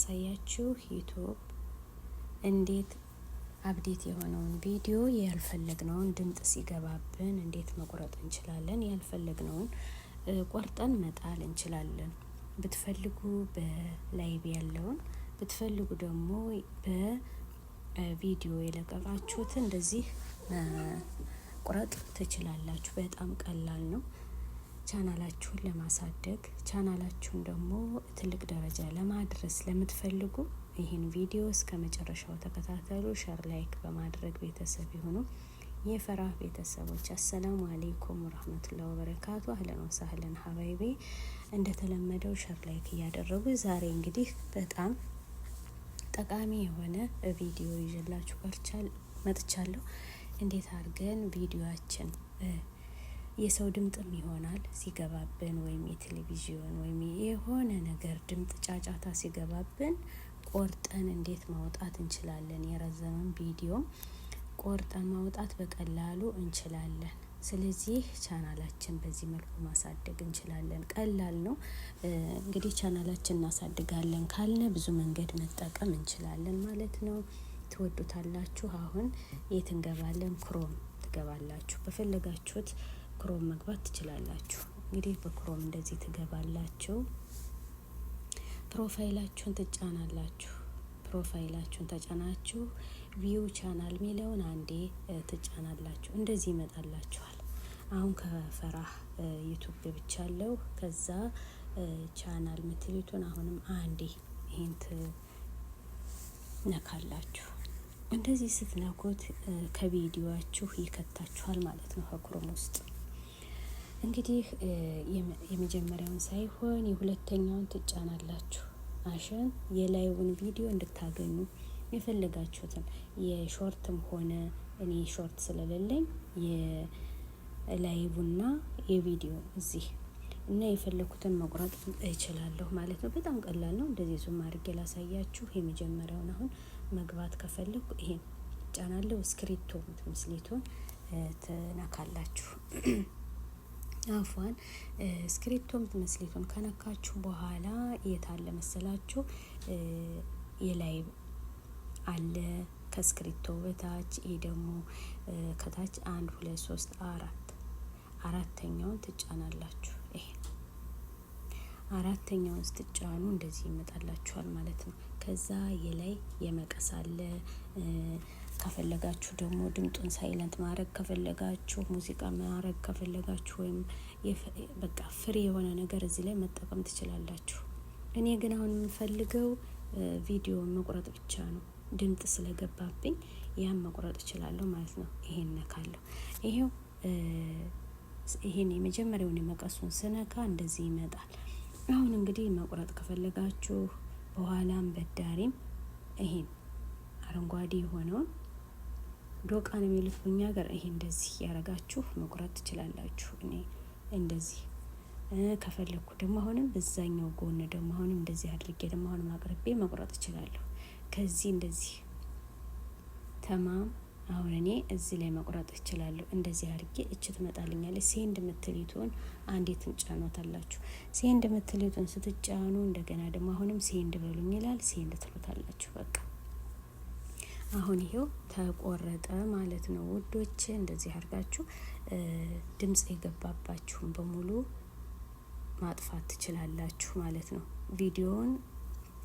የማሳያችሁ YouTube እንዴት update የሆነውን ቪዲዮ ያልፈለግነውን ድምጥ ሲገባብን እንዴት መቁረጥ እንችላለን፣ ያልፈለግነውን ቆርጠን መጣል እንችላለን። ብትፈልጉ በ live ያለውን፣ ብትፈልጉ ደግሞ በቪዲዮ የለቀቃችሁትን እንደዚህ መቁረጥ ትችላላችሁ። በጣም ቀላል ነው። ቻናላችሁን ለማሳደግ፣ ቻናላችሁን ደግሞ ትልቅ ደረጃ ለማድረስ ለምትፈልጉ ይህን ቪዲዮ እስከ መጨረሻው ተከታተሉ። Share፣ like በማድረግ ቤተሰብ ይሁኑ። የፈራህ ቤተሰቦች السلام عليكم ورحمة الله وبركاته። أهلا وسهلا حبايبي። እንደተለመደው share፣ like እያደረጉ ዛሬ እንግዲህ በጣም ጠቃሚ የሆነ ቪዲዮ ይዤላችሁ መጥቻለሁ። እንዴት አድርገን ቪዲዮአችን የሰው ድምጥም ይሆናል ሲገባብን ወይም የቴሌቪዥን ወይም የሆነ ነገር ድምጥ ጫጫታ ሲገባብን ቆርጠን እንዴት ማውጣት እንችላለን? የረዘመን ቪዲዮም ቆርጠን ማውጣት በቀላሉ እንችላለን። ስለዚህ ቻናላችን በዚህ መልኩ ማሳደግ እንችላለን። ቀላል ነው። እንግዲህ ቻናላችን እናሳድጋለን ካልነ ብዙ መንገድ መጠቀም እንችላለን ማለት ነው። ትወዱታላችሁ። አሁን የት እንገባለን? Chrome ትገባላችሁ። በፈለጋችሁት Chrome መግባት ትችላላችሁ። እንግዲህ በ Chrome እንደዚህ ትገባላችሁ። Profile ኣችሁን ትጫናላችሁ። Profile ኣችሁን ተጫናችሁ view channel ሚለውን አንዴ ትጫናላችሁ። እንደዚህ ይመጣላችኋል። አሁን ከፈራህ YouTube ገብቻለሁ። ከዛ ቻናል ምትሊቱን አሁንም አንዴ ይሄን ትነካላችሁ። እንደዚህ ስትነኩት ከቪዲዮአችሁ ይከታችኋል ማለት ነው። ከ Chrome ውስጥ እንግዲህ የመጀመሪያውን ሳይሆን የሁለተኛውን ትጫናላችሁ። عشان የ live ን ቪዲዮ እንድታገኙ የፈለጋችሁትን የ short ም ሆነ፣ እኔ short ስለሌለኝ የ live ና የቪዲዮ እዚህ እና የፈለኩትን መቁረጥ እችላለሁ ማለት ነው። በጣም ቀላል ነው። እንደዚህ zoom አድርጌ ላሳያችሁ። የመጀመሪያውን አሁን መግባት ከፈለኩ ይሄን ጫናለሁ። ስክሪፕቶ ምስሊቱን ትነካላችሁ። عفوا፣ ስክሪፕቶ ምትመስሊቱን ከነካችሁ በኋላ የት አለ መሰላችሁ? የ live አለ ከስክሪፕቶ በታች። ይሄ ደግሞ ከታች አንድ፣ ሁለት፣ ሶስት፣ አራት፣ አራተኛውን ትጫናላችሁ። ይሄ አራተኛውን ስትጫኑ እንደዚህ ይመጣላችኋል ማለት ነው። ከዛ የላይ የመቀስ አለ። ከፈለጋችሁ ደግሞ ድምጡን silent ማድረግ ከፈለጋችሁ፣ ሙዚቃ ማድረግ ከፈለጋችሁ ወይም በቃ free የሆነ ነገር እዚህ ላይ መጠቀም ትችላላችሁ። እኔ ግን አሁን የምፈልገው ቪዲዮ መቁረጥ ብቻ ነው። ድምጥ ስለገባብኝ ያን መቁረጥ እችላለሁ ማለት ነው። ይሄን ነካለሁ። ይሄው ይሄን የመጀመሪያውን የመቀሱን ስነካ እንደዚህ ይመጣል። አሁን እንግዲህ መቁረጥ ከፈለጋችሁ በኋላም በዳሪም ይሄን አረንጓዴ የሆነውን ዶቃ ነው የሚሉት በእኛ ሀገር። ይሄ እንደዚህ ያረጋችሁ መቁረጥ ትችላላችሁ። እኔ እንደዚህ ከፈለግኩ ደግሞ አሁንም በዛኛው ጎን ደግሞ አሁንም እንደዚህ አድርጌ ደግሞ አሁንም አቅርቤ መቁረጥ እችላለሁ። ከዚህ እንደዚህ تمام። አሁን እኔ እዚህ ላይ መቁረጥ እችላለሁ። እንደዚህ አድርጌ እች ትመጣልኛለች። Send ምትሊቱን አንዴ ትጫኗታላችሁ። Send ምትሊቱን ስትጫኑ እንደገና ደግሞ አሁንም send በሉኝ ይላል። Send ትሉታላችሁ። በቃ አሁን ይሄው ተቆረጠ ማለት ነው ውዶች። እንደዚህ አድርጋችሁ ድምጽ የገባባችሁን በሙሉ ማጥፋት ትችላላችሁ ማለት ነው። ቪዲዮውን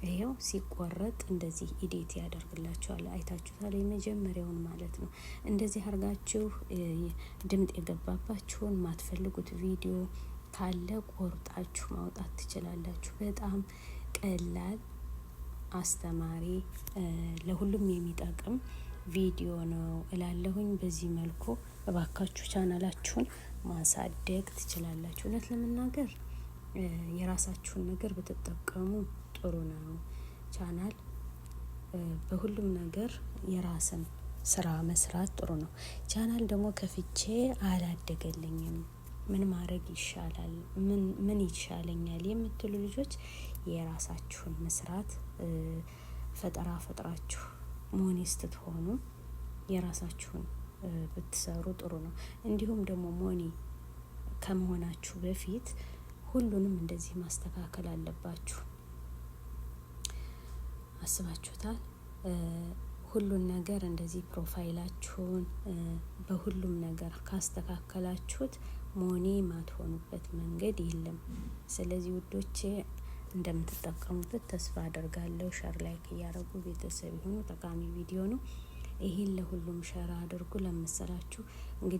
ይሄው ሲቆረጥ እንደዚህ edit ያደርግላችኋል። አይታችሁታል፣ የመጀመሪያውን ማለት ነው። እንደዚህ አድርጋችሁ ድምጥ የገባባችሁን ማትፈልጉት ቪዲዮ ካለ ቆርጣችሁ ማውጣት ትችላላችሁ። በጣም ቀላል፣ አስተማሪ፣ ለሁሉም የሚጠቅም ቪዲዮ ነው እላለሁኝ። በዚህ መልኩ እባካችሁ ቻናላችሁን ማሳደግ ትችላላችሁ። እውነት ለመናገር የራሳችሁን ነገር ብትጠቀሙ ጥሩ ነው። ቻናል በሁሉም ነገር የራስን ስራ መስራት ጥሩ ነው። ቻናል ደግሞ ከፍቼ አላደገልኝም፣ ምን ማድረግ ይሻላል፣ ምን ምን ይሻለኛል የምትሉ ልጆች የራሳችሁን መስራት፣ ፈጠራ ፈጥራችሁ money ስትሆኑ የራሳችሁን ብትሰሩ ጥሩ ነው። እንዲሁም ደግሞ money ከመሆናችሁ በፊት ሁሉንም እንደዚህ ማስተካከል አለባችሁ። አስባችሁታል? ሁሉን ነገር እንደዚህ profile ኣችሁን በሁሉም ነገር ካስተካከላችሁት money ማትሆኑበት መንገድ የለም። ስለዚህ ውዶቼ እንደምትጠቀሙበት ተስፋ አደርጋለሁ። Share፣ like እያደረጉ ቤተሰብ የሆኑ ጠቃሚ ቪዲዮ ነው። ይህን ለሁሉም share አድርጉ። ለመሰላችሁ እንግዲህ